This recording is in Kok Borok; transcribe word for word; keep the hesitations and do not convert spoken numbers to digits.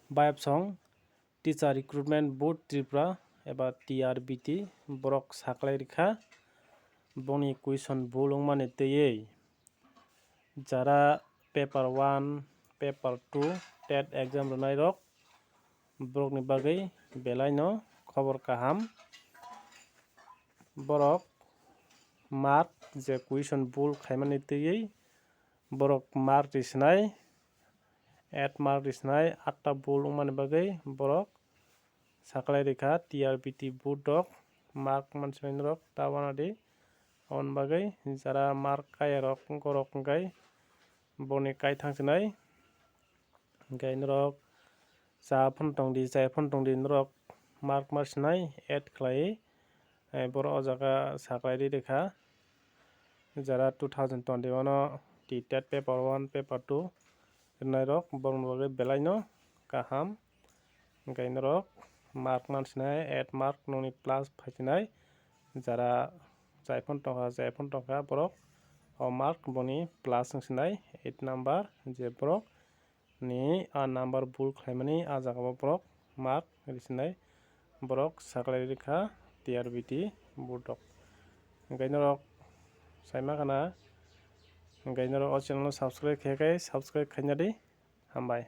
Bayapsong Teacher Recruitment Board Tripura eba T R B T borok saklai rikha boni question bul wngmani twiwi. Jara paper one, paper two, tet exam rwnairok borokni bagwi belaino khobor kaham. Borok mark je question bul khaimani twiwi borok mark risinai, eight mark risinai, atta bul wngmani bagwi borok saklai rikha T R B T board rok mark mansinai norok ta wanadi. Aboni bagwi jara mark kaya rok wngkorok wngkhe boni kai thangsinai. Hwnkhe norok cha phano tongdi, chaya phano tongdi, norok mark marsinai add khlai, eh, borok o jaga saklai ri rikha. Jara two thousand twenty-one o T tet paper one, paper two rwnairok borokni bagwi belaino kaham. Hwnkhe norok mark mansinai, add mark nokni plus phaisinai. Jara chai phano tongkha, chai phano tongkha borok o mark boni plus wngsinai eight number je borok ni a number bul khlaimani a jaga o borok mark risinai borok saklai rikha T R B T board rok. Hwnkhe norok saima khana, hwnkhe norok o channel no subscribe khe khe subscribe khaina di, hambai.